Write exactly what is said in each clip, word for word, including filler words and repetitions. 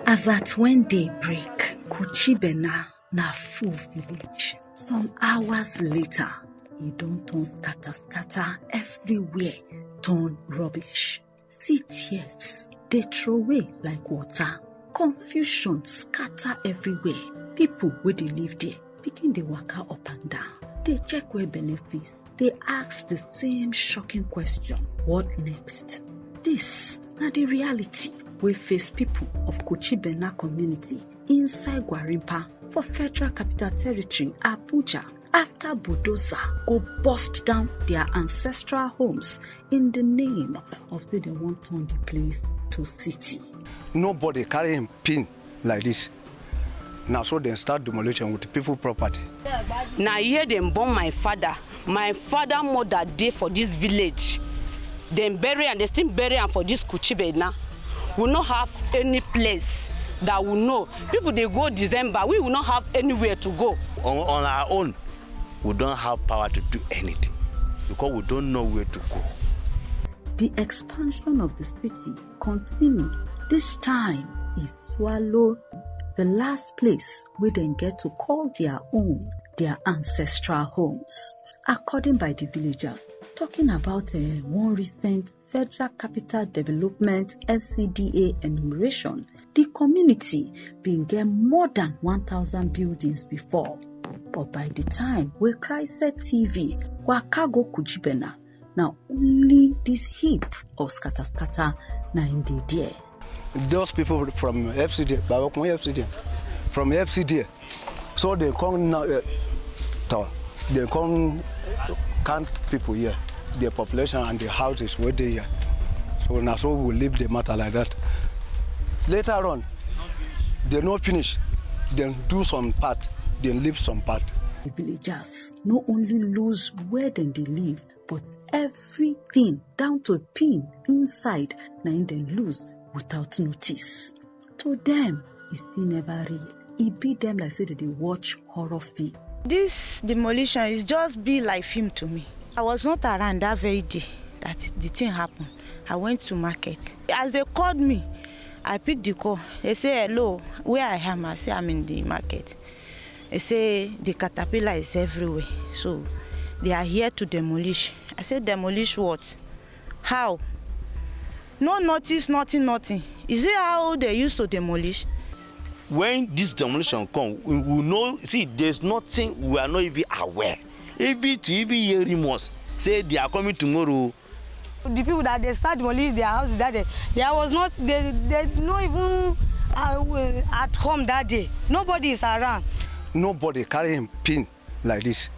As at when day break, Kuchibena na full village. Some hours later, e don turn scatter scatter everywhere, turn rubbish. See tears dey throway like water. Confusion scatter everywhere. People wey dey live there begin dey waka up and down, dey check where belle face, dey ask the same shocking question: what next? This na the reality wey face people of Kuchibena community inside Gwarimpa for Federal Capital Territory, Abuja, after bulldozer go burst down their ancestral homes in the name of say dem wan turn the place to city. Nobody carry him pin like this. Na so dem start demolition with people property. Na here dem born my father. My father mother dey for this village. Dem bury am, dem still bury am for this Kuchibe now. We no have any place that we know. People dey go December. We will not have anywhere to go. On, on our own, we don't have power to do anything because we don't know where to go. The expansion of the city continue. This time, e swallow the last place wey dem get to call their own, their ancestral homes. According by the villagers, talking about uh, one recent Federal Capital Development, F C D A, enumeration, the community been get more than one thousand buildings before. But by the time wey Christ T V waka go Kujibena, na only this heap of scatter scatter na im dey there. Those people from F C D, Babakun F C D, from F C D, so they come now, uh, town. They come count people here, the population and the houses wey dey here. So na so we leave the matter like that. Later on, they no finish. They do some part, they leave some part. The villagers no only lose where dem dey live, but everything down to pin inside na im dem lose without notice. To them, e still never real. E be them like say dem dey watch horror film. This demolition is just be like film to me. I was not around that very day that the thing happened. I went to market. As they called me, I picked the call. They say, "Hello, where I am?" I say, "I'm in the market." They say the caterpillar is everywhere, so they are here to demolish. I said, "Demolish what? How? No notice, nothing, nothing." Is it how they used to demolish? When this demolition come, we will know. See, there's nothing we are not even aware. Even to even hear rumors, say they are coming tomorrow. The people that they start demolish their houses that day, there was not, they, they no even uh, at home that day. Nobody is around. Nobody carry him pin like this.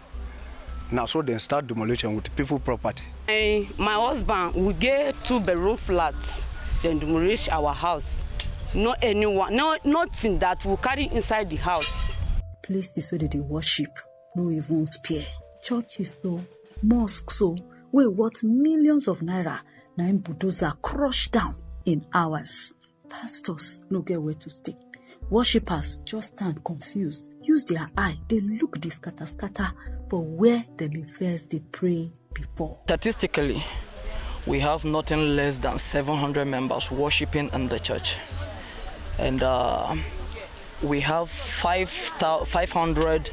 Na so dem start demolition with people property. Eh, my husband, we get two bedroom flats. Dem demolish our house. No anyone, no nothing that we carry inside the house. Places where they worship, no even spare. Churches so, mosques so, wey worth millions of naira, na im bulldozer crush down in hours. Pastors no get where to stay. Worshippers just stand confused, use their eye, they look the scatter scatter for where the first they pray before. Statistically, we have nothing less than seven hundred members worshiping in the church. And uh, we have five thou- five hundred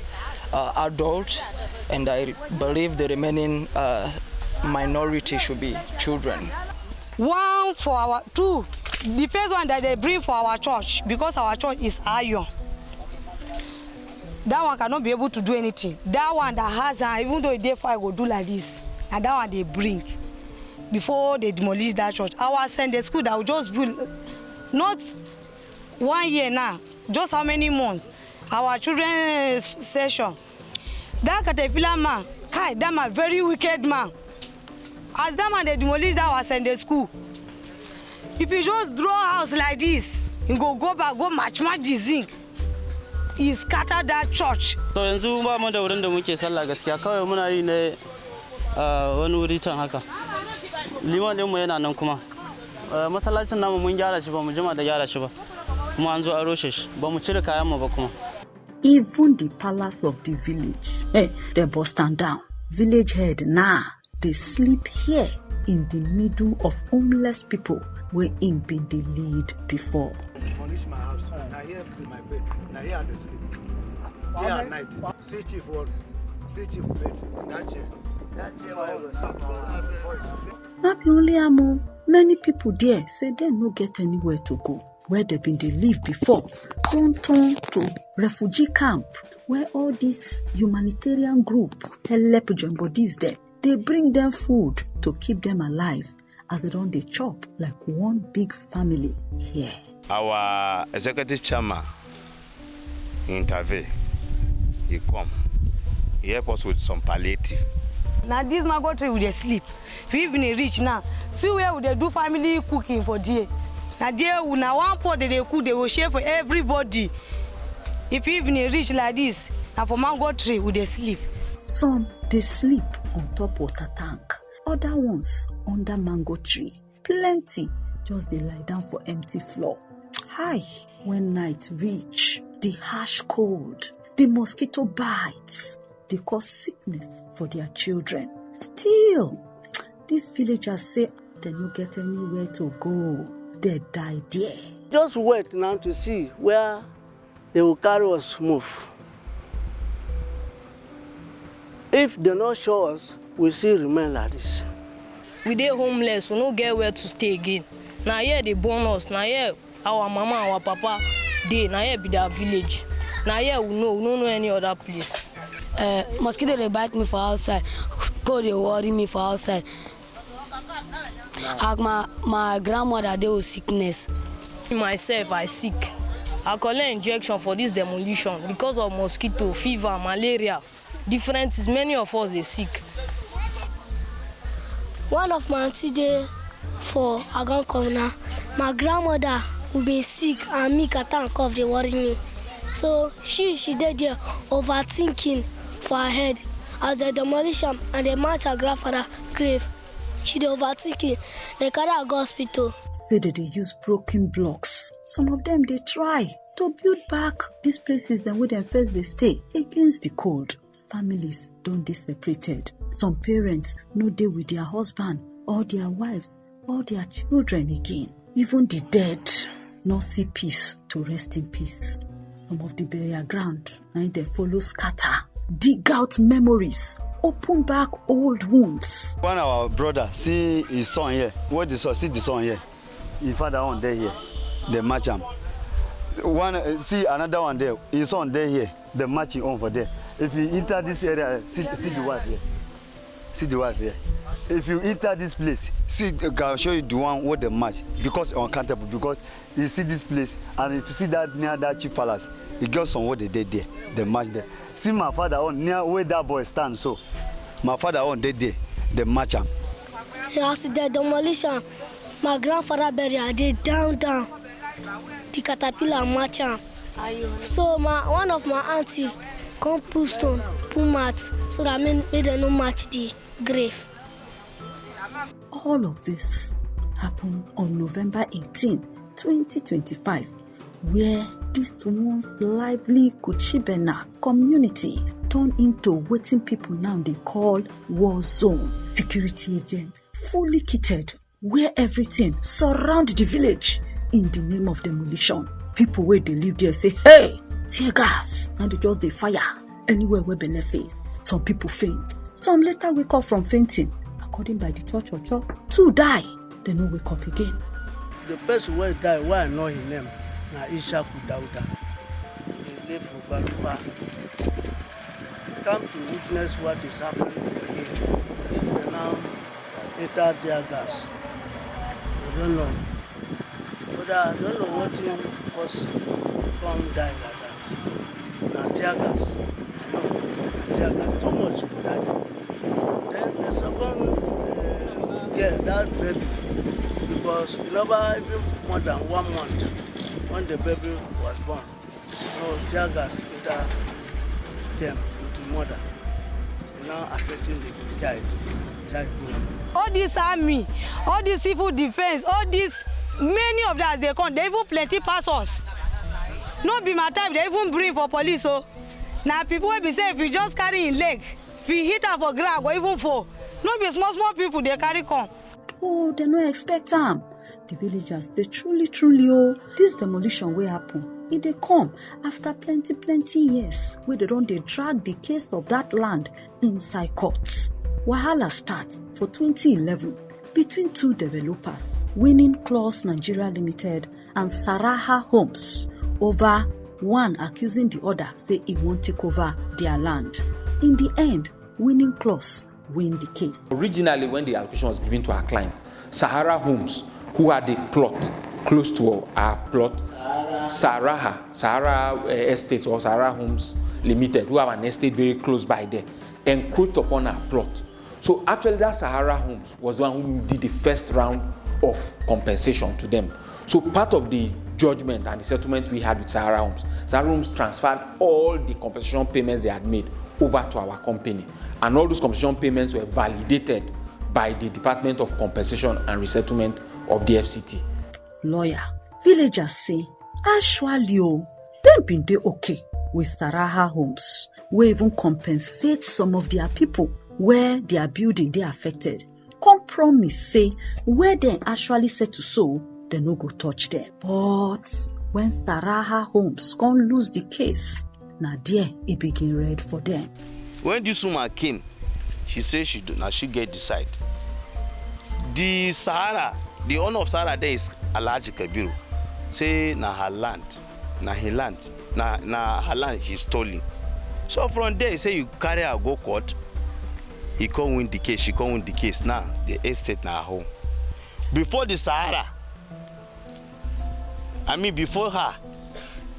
uh, adults, and I believe the remaining uh, minority should be children. One for our two. The first one that they bring for our church, because our church is iron, that one cannot be able to do anything. That one that has an, even though e dey far, e go do like this. And that one they bring before they demolish that church. Our Sunday school that we just build, not one year now, just how many months? Our children s- session. That caterpillar man, kai, that man very wicked man. As that man they demolish that our Sunday school, if you just draw house like this, you go go back, go match match the zinc. He scattered that church. To yanzu ba mu da wurin da muke sallah gaskiya, kawai muna yi ne a wani wuri can haka. Liman ɗinmu yana nan kuma. Eh, masallacin namu mun gyara shi, ba mu jima da gyara shi ba. Kuma an zo an rushe shi. Ba mu cire kayanmu ba kuma. Even the palace of the village, eh, they bust am down. Village head now, they sleep here in the middle of homeless people where him been the lead before. Demolish my house. Now here be my bed. Now here I dey sleep. Day and night. See chief work. See chief bed. That chair. That's here. Not be only am o, many people there say they no get anywhere to go. Where they been dey live before don turn to refugee camp, where all this humanitarian group help join bodies dem. They bring them food to keep them alive as they don dey chop like one big family here. Our executive chairman intervene. He come. He help us with some palliative. Now this mango tree we dey sleep. If evening reach now, see where we dey do family cooking for there. Now there we na one pot they dey cook, they will share for everybody. If evening reach like this, na for mango tree we dey sleep. Some dey sleep on top water tank, other ones under mango tree. Plenty just dey lie down for empty floor. Hi, when night reach, the harsh cold, the mosquito bites, they cause sickness for their children. Still, these villagers say they no get anywhere to go. They die there. Just wait now to see where they will carry us move. If they no show us, we still remain like this. We dey homeless, we no get where to stay again. Na here they born us, na here our mama, our papa dey, na here be their village. Na here we know, we no know any other place. Uh, mosquito dey bite me for outside, cold dey worry me for outside. As my, my grandmother dey with sickness. Me myself, I sick. I collect injection for this demolition because of mosquito, fever, malaria, different things. Many of us dey sick. One of my aunty dey for Agan Corner. My grandmother who been sick and me, catarrh and cough dey worry me. So she, she dey there overthinking for her head as they demolish am and they match her grandfather grave. She dey overthinking. They carry her go hospital. Say they dey use broken blocks. Some of them dey try to build back these places dem wey dem first dey stay against the cold. Families don dey separated. Some parents no dey with their husband or their wives or their children again. Even the dead no see peace to rest in peace. Some of the burial ground na im dey follow scatter, dig out memories, open back old wounds. One our brother see his son here. What the son? See the son here. His father own dey here. They match am. One, uh, see another one there. His son dey here. They match him own for there. If you enter this area, see, see the wife here. See the wife here. If you enter this place, see, I can show you the one wey they match because uncountable. Because you see this place, and if you see that near that chief palace, e get some wey dey dey there. They match there. See my father own near where that boy stand so. My father own dey there. They match am. As the demolition, my grandfather burial dey down down. The caterpillar match am. So my, one of my aunty come put stone, put mat, so that make, make dem no match the grave. All of this happened on November eighteen, twenty twenty-five, where this once lively Kuchibena community turned into wetin people now dey call war zone. Security agents fully kitted wear everything, surround the village in the name of demolition. People wey dey live there say, "Hey, tear gas," and they just dey fire anywhere wey belle face. Some people faint. Some later wake up from fainting. According by the cho cho cho, two die. They no wake up again. The person wey die, wey I know him name, na Ishaku Dauda. He live for Gbarupa. He come to witness what is happening for him. They now enter tear gas. I don't know. But I don't know what thing cause come die like that. Na tear gas. I know. Na tear gas. Too much for that thing. Then the second, uh, girl, that baby, because e never even more than one month when the baby was born. So tear gas enter them with the mother. E now affecting the child. Child go. All this army, all this civil defense, all this, many of them as they come, they even plenty pass us. No be my type, they even bring for police o. Na people wey be say if you just carry im leg, if you hit am for ground, go even fall. No be small small people dey carry come. Oh, dem no expect am. The villagers say truly, truly, oh, this demolition wey happen, e dey come after plenty, plenty years wey dem don dey drag the case of that land inside court. Wahala start for twenty eleven between two developers, Winning Clause Nigeria Limited and Saraha Homes, over one accusing the other say e wan take over their land. In the end, Winning Clause win the case. Originally, when the allocation was given to our client, Sahara Homes, who had a plot close to our plot, Sahara, Sahara uh, Estate or Sahara Homes Limited, who have an estate very close by there, encroached upon our plot. So actually, that Sahara Homes was the one who did the first round of compensation to them. So part of the judgment and the settlement we had with Sahara Homes, Sahara Homes transferred all the compensation payments they had made over to our company. And all those compensation payments were validated by the Department of Compensation and Resettlement of the F C T. Lawyer, villagers say, actually, oh, dem bin dey okay with Saraha Homes, wey even compensate some of their people where their building dey affected. Come promise say where dem actually settle so, dem no go touch them. But when Saraha Homes come lose the case, na there e begin red for them. When this woman came, she say she do, na she get the side. The Sahara, the owner of Sahara there is Alhaji Kabiru. Say na her land, na her land, na na her land she stolen. So from there, he say you carry her go court. He come win the case, she come win the case. Now the estate na her home. Before the Sahara, I mean before her,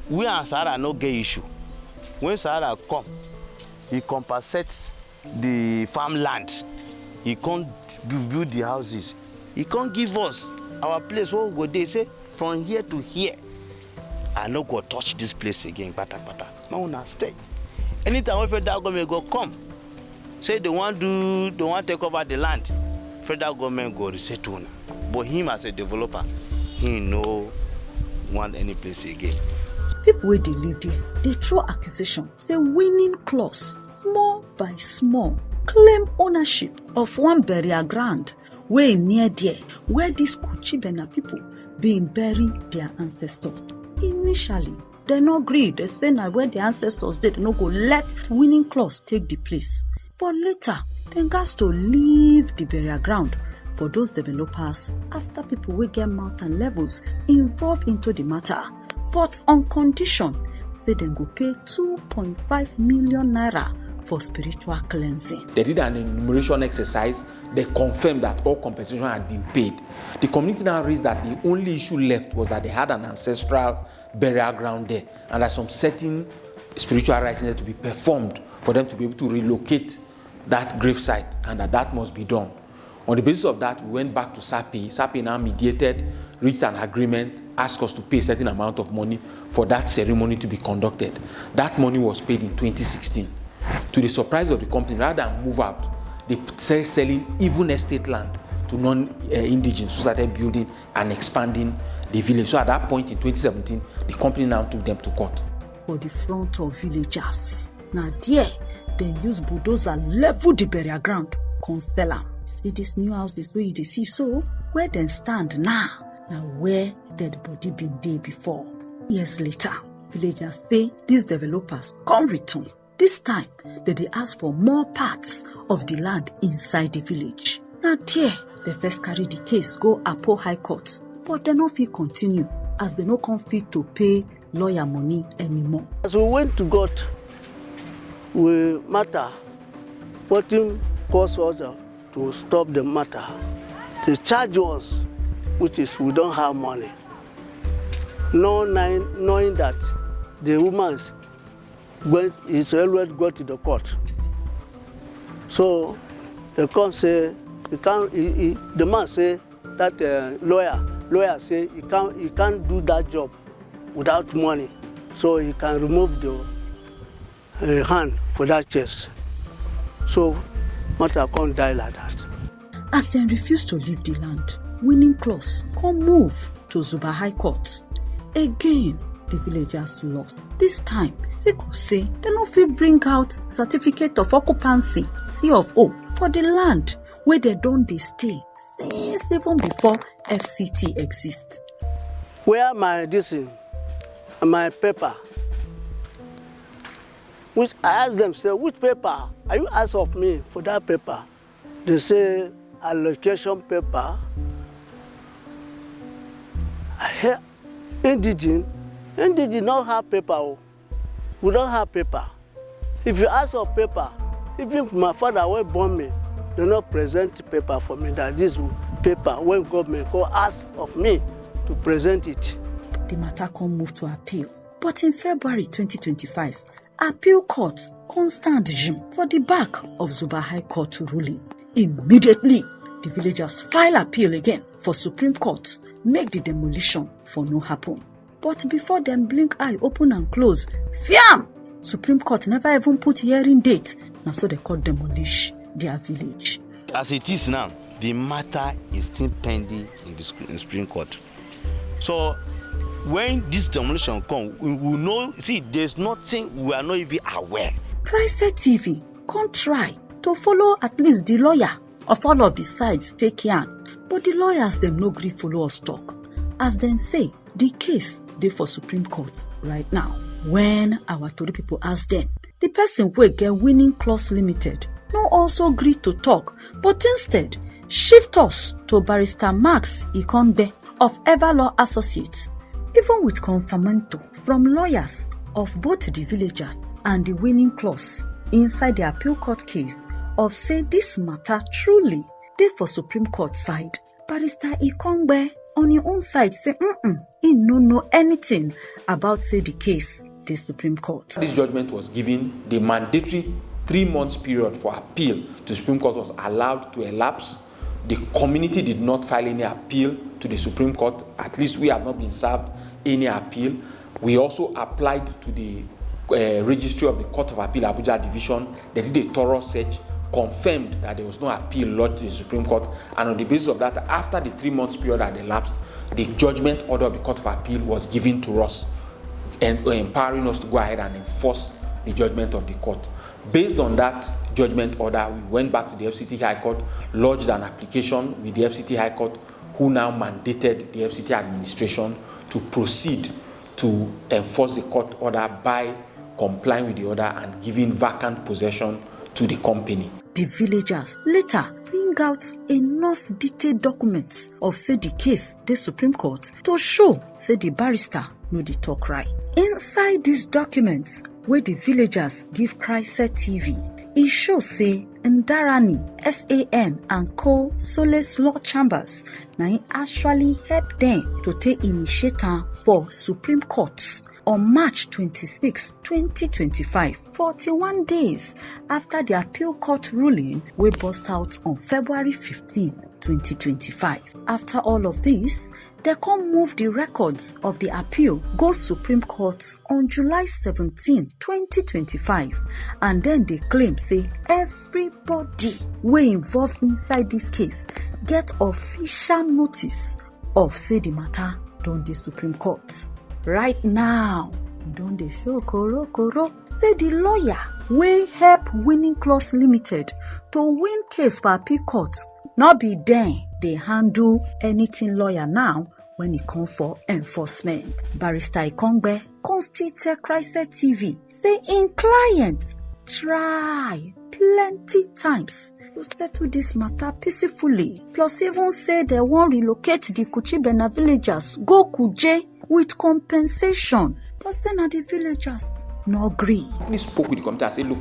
we and Sahara no get issue. When Sahara come, he compensate the farmland. He come bu- build the houses. He come give us our place where we go dey. Say from here to here, I no go touch this place again. Kpata kpata. Make una stay. Anytime wey federal government go come, say they wan do, they wan take over the land, federal government go resettle una. But him as a developer, he no want any place again. People wey dey live there dey throw accusation say Winning Clause, small by small, claim ownership of one burial ground wey near there, where these Kuchibena people bin bury their ancestors. Initially, dem no gree. Dem say na where their ancestors dey, dem no go let Winning Clause take the place. But later, dem gatz to leave the burial ground for those developers after people wey get mouth and levels involve into the matter, but on condition say dem go pay two point five million naira for spiritual cleansing. They did an enumeration exercise. They confirmed that all compensation had been paid. The community now raised that the only issue left was that they had an ancestral burial ground there, and that some certain spiritual rites needed to be performed for them to be able to relocate that gravesite, and that that must be done. On the basis of that, we went back to SAPI. SAPI now mediated, reached an agreement, asked us to pay a certain amount of money for that ceremony to be conducted. That money was paid in twenty sixteen. To the surprise of the company, rather than move out, they started selling even estate land to non-indigenous who started building and expanding the village. So at that point in twenty seventeen, the company now took them to court. For the front of villagers, na there dem use bulldozer level the burial ground, come sell am. See these new houses wey you dey see so, where dem stand now, na where dead body bin dey before. Years later, villagers say these developers come return. This time, dem dey ask for more parts of the land inside the village. Na there dem first carry the case go Apo High Court, but dem no fit continue as dem no come fit to pay lawyer money anymore. As we went to court, we matter wetin cause us to stop the matter. The charge was, which is we don't have money. No, knowing, knowing that the woman is going, is always going to the court. So they come say, he can't, he, he, the man say, that uh, lawyer, lawyer say he can't, he can't do that job without money. So he can remove the uh, hand for that chest. So matter come die like that. As dem refuse to leave the land, Winning Clause come move to Zuba High Court. Again, the villagers lost. This time, sake of say dem no fit bring out certificate of occupancy, C of O, for the land wey dem don dey stay since even before F C T exist. Where my this thing, my paper? Which I ask them say, which paper are you ask of me for that paper? They say allocation paper. I hear indigene, indigene no have paper o. We don have paper. If you ask for paper, even my father wey born me, they no present paper for me that this paper wey government go ask of me to present it. The matter come move to appeal. But in February twenty twenty-five, appeal court come stand jim for the back of Zuba High Court ruling. Immediately, the villagers file appeal again for Supreme Court, make the demolition for no happen. But before dem blink eye open and close, fiam! Supreme Court never even put hearing date. Na so they call demolish their village. As it is now, the matter is still pending in the Supreme Court. So when this demolition come, we will know. See, there's nothing we are not even aware. Christ T V come try to follow at least the lawyer of all of the sides take yarn, but the lawyers dem no gree follow us talk, as dem say the case dey for Supreme Court right now. When our tori people ask dem, the person wey get Winning Clause Limited no also gree to talk, but instead shift us to Barrister Max Ikongbe of Everlaw Associates, even with confirmento from lawyers of both the villagers and the Winning Clause inside the appeal court case of say this matter truly dey for Supreme Court side. Barrister Ikongbe on im own side say mm-mm, he no know anything about say the case dey Supreme Court. This judgment was given, the mandatory three months period for appeal to Supreme Court was allowed to elapse. The community did not file any appeal to the Supreme Court. At least we have not been served any appeal. We also applied to the uh, registry of the Court of Appeal Abuja Division. They did a thorough search, confirmed that there was no appeal lodged to the Supreme Court, and on the basis of that, after the three months period had elapsed, the judgment order of the Court of Appeal was given to us, and empowering us to go ahead and enforce the judgment of the court. Based on that judgment order, we went back to the F C T High Court, lodged an application with the F C T High Court, who now mandated the F C T administration to proceed to enforce the court order by complying with the order and giving vacant possession to the company. The villagers later bring out enough detailed documents of say the case dey Supreme Court to show say the barrister no dey talk right. Inside these documents wey the villagers give Christ T V, e show say Ndarani, S A N and Co Solace Law Chambers na im actually help dem to take initiate am for Supreme Court on March twenty-six, twenty twenty-five, forty-one days after the appeal court ruling wey burst out on February fifteen, twenty twenty-five. After all of this, dem come move the records of the appeal go Supreme Court on July seventeen, twenty twenty-five, and then dey claim say everybody wey involve inside this case get official notice of say the matter don dey Supreme Court. Right now, e don dey show korokoro say the lawyer wey help Winning Clause Limited to win case for appeal court no be dem dey handle anything lawyer now when e come for enforcement. Barrister Ikongbe come still tell Christ T V say im client try plenty times to settle this matter peacefully, plus even say dem wan relocate the Kuchibena villagers go Kuje with compensation, but say na the villagers no gree. We spoke with the committee and said, look,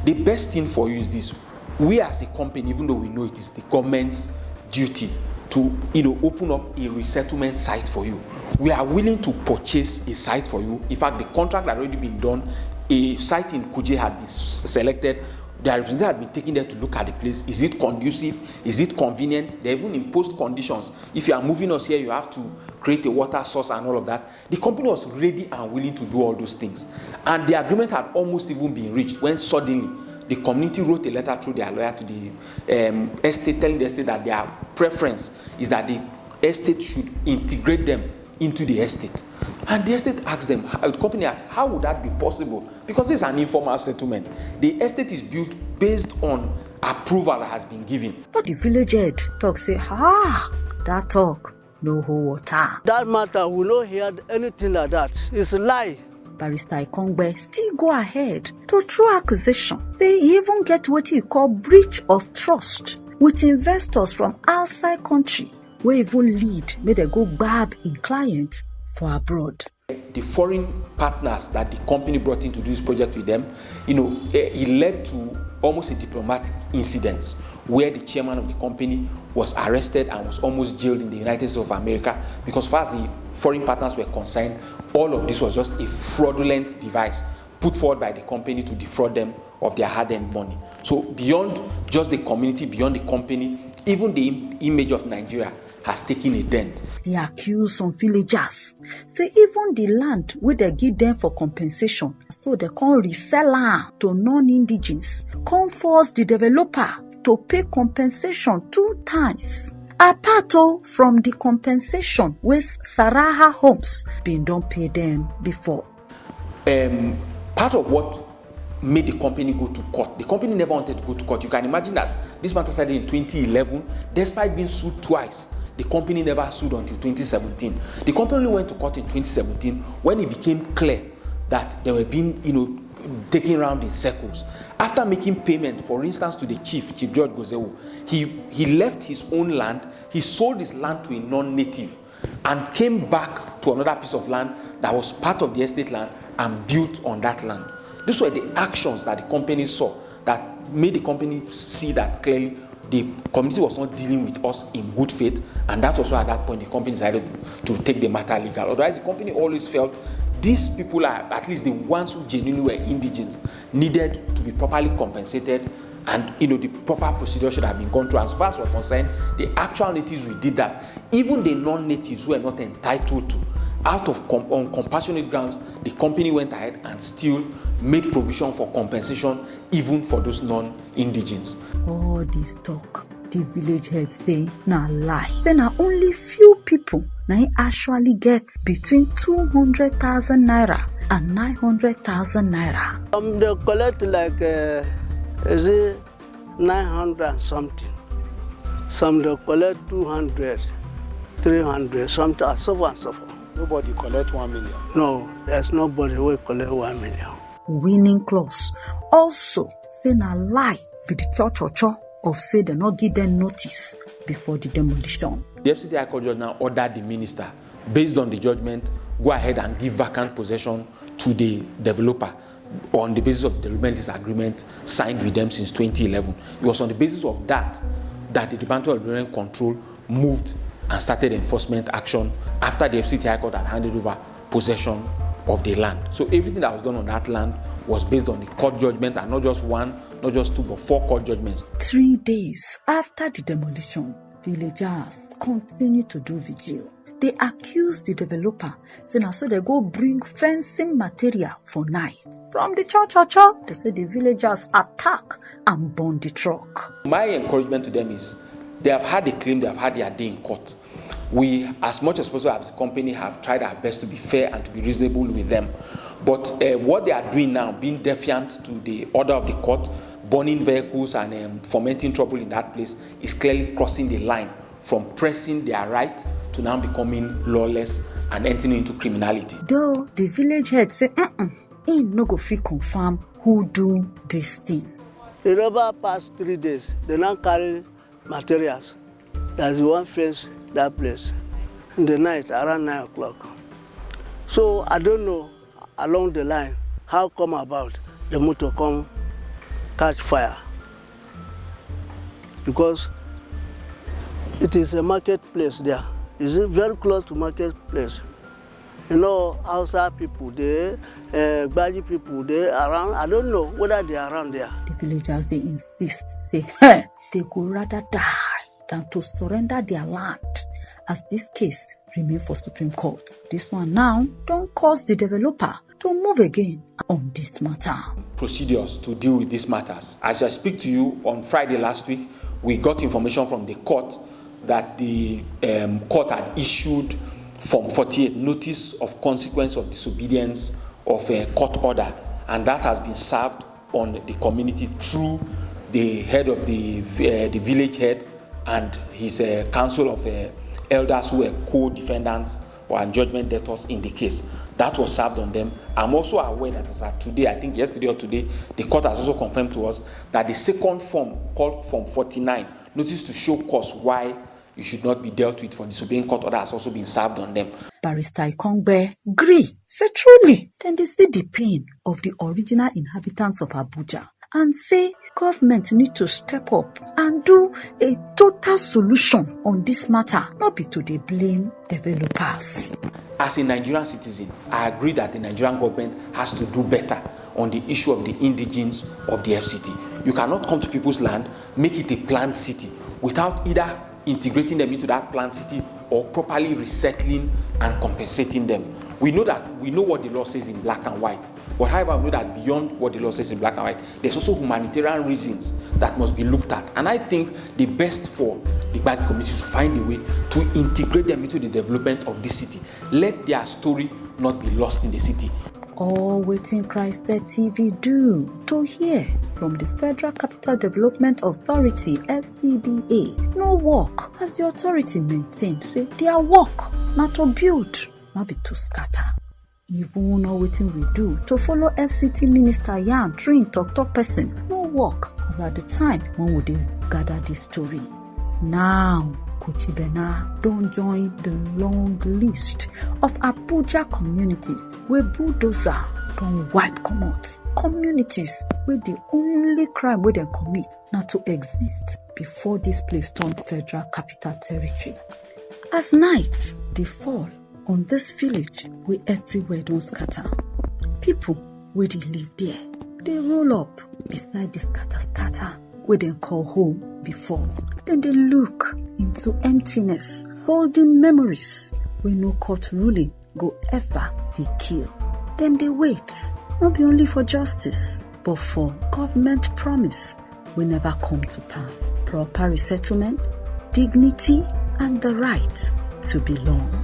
the best thing for you is this. We as a company, even though we know it is the government's duty to, you know, open up a resettlement site for you, we are willing to purchase a site for you. In fact, the contract had already been done. A site in Kuje had been s- selected. The representative had been taken there to look at the place. Is it conducive? Is it convenient? They even imposed conditions. If you are moving us here, you have to create a water source and all of that. The company was ready and willing to do all those things. And the agreement had almost even been reached when suddenly the community wrote a letter through their lawyer to the um, estate, telling the estate that their preference is that the estate should integrate them into the estate. And the estate asked them, how- the company asked, "How would that be possible?" Because this is an informal settlement. The estate is built based on approval that has been given. But the village head talk say, "Ah, that talk no hold water." That matter, we no hear anything like that. It's a lie. Barrister Ikongbe still go ahead to throw accusation say he even get wetin he call breach of trust with investors from outside country, wey even lead make dem go gbab im client for abroad. The foreign partners that the company brought in to do this project with them, you know, eh, it led to almost a diplomatic incident where the chairman of the company was arrested and was almost jailed in the United States of America, because, as far as the foreign partners were concerned, all of this was just a fraudulent device put forward by the company to defraud them of their hard-earned money. So beyond just the community, beyond the company, even the im- image of Nigeria has taken a dent. He accuse some villagers say even the land wey dem give them for compensation, so dem come resell am to non-indigens, come force the developer to pay compensation two times, apart o from the compensation wey Saraha Homes bin don pay them before. Um, part of what made the company go to court, the company never wanted to go to court. You can imagine that this matter started in twenty eleven. Despite being sued twice, the company never sued until twenty seventeen. The company only went to court in twenty seventeen when it became clear that they were being, you know, taken around in circles. After making payment, for instance, to the chief, Chief George Gozewo, he, he left his own land, he sold his land to a non-native, and came back to another piece of land that was part of the estate land and built on that land. These were the actions that the company saw that made the company see that clearly the community was not dealing with us in good faith, and that was why at that point the company decided to take the matter legal. Otherwise, the company always felt these people are at least the ones who genuinely were indigenous, needed to be properly compensated, and, you know, the proper procedure should have been gone through. As far as we're concerned, the actual natives we did that. Even the non-natives who were not entitled to, out of com- on compassionate grounds, the company went ahead and still made provision for compensation even for those non-indigens. All this talk, the village head say na lie. Say na only few people na im actually get between two hundred thousand naira and nine hundred thousand naira. Um, they collect like, uh, is it nine hundred and something? Some they collect two hundred, three hundred, something, and so on and so forth. Nobody collect one million. No, there's nobody will collect one million. Winning clause also say na lie be the cho cho cho of say dem no give them notice before the demolition. The F C T High Court judge now ordered the minister, based on the judgment, go ahead and give vacant possession to the developer on the basis of the development lease agreement signed with them since twenty eleven. It was on the basis of that that the Department of Environment Control moved and started enforcement action after the F C T High Court had handed over possession of the land. So everything that was done on that land was based on the court judgment, and not just one, not just two, but four court judgments. Three days after the demolition, villagers continue to do vigil. They accuse the developer say na so they go bring fencing material for night. From the cho cho cho, they say the villagers attack and burn the truck. My encouragement to them is they have had a claim, they have had their day in court. We, as much as possible as the company, have tried our best to be fair and to be reasonable with them. But uh, what they are doing now, being defiant to the order of the court, burning vehicles and um, fomenting trouble in that place, is clearly crossing the line from pressing their right to now becoming lawless and entering into criminality. Though the village head say, mm-mm, he no go fit confirm who do this thing. It never pass three days. They now carry materials. That's the one fence that place in the night around nine o'clock. So I don't know along the line how come about the motor come catch fire, because it is a marketplace there. Is it very close to marketplace? You know, outside people, they, uh, Gbaji people, they around. I don't know whether they are around there. The villagers, they insist, say, hey, they go rather die than to surrender their land, as this case remain for Supreme Court. This one now don cause the developer to move again on this matter. Procedures to deal with these matters. As I speak to you, on Friday last week, we got information from the court that the um, court had issued Form forty-eight, notice of consequence of disobedience of a court order, and that has been served on the community through the head of the, uh, the village head and his, uh, council of, uh, elders who were co-defendants or and judgment debtors in the case. That was served on them. I'm also aware that as at today, I think yesterday or today, the court has also confirmed to us that the second form, called Form forty-nine, notice to show cause why you should not be dealt with for disobeying court order, has also been served on them. Barrister Ikongbe gree say truly dem dey see the pain of the original inhabitants of Abuja and say government need to step up and do a total solution on this matter, not be to dey blame developers. As a Nigerian citizen, I agree that the Nigerian government has to do better on the issue of the indigenes of the F C T. You cannot come to people's land, make it a planned city, without either integrating them into that planned city or properly resettling and compensating them. We know that, we know what the law says in black and white. But however, we know that beyond what the law says in black and white, there's also humanitarian reasons that must be looked at. And I think the best for the Gbagi community is to find a way to integrate them into the development of this city. Let their story not be lost in the city. All wetin Christ T V do to hear from the Federal Capital Development Authority, F C D A, no work, as the authority maintain say their work na to build, not be to scatter. Even know wetin we do to follow F C T minister yarn through im tok tok person no work, as at the time when we dey gather this story. Now, Kochibena don join the long list of Abuja communities wey bulldozer don wipe comot. Communities wey the only crime wey dem commit na to exist before this place turn Federal Capital Territory. As night dey fall on this village wey everywhere don scatter, people wey dey live there dey roll up beside the scatter scatter wey dem call home before. Dem dey look into emptiness, holding memories wey no court ruling go ever fit kill. Dem dey wait, no be only for justice, but for government promise wey never come to pass. Proper resettlement, dignity, and the right to belong.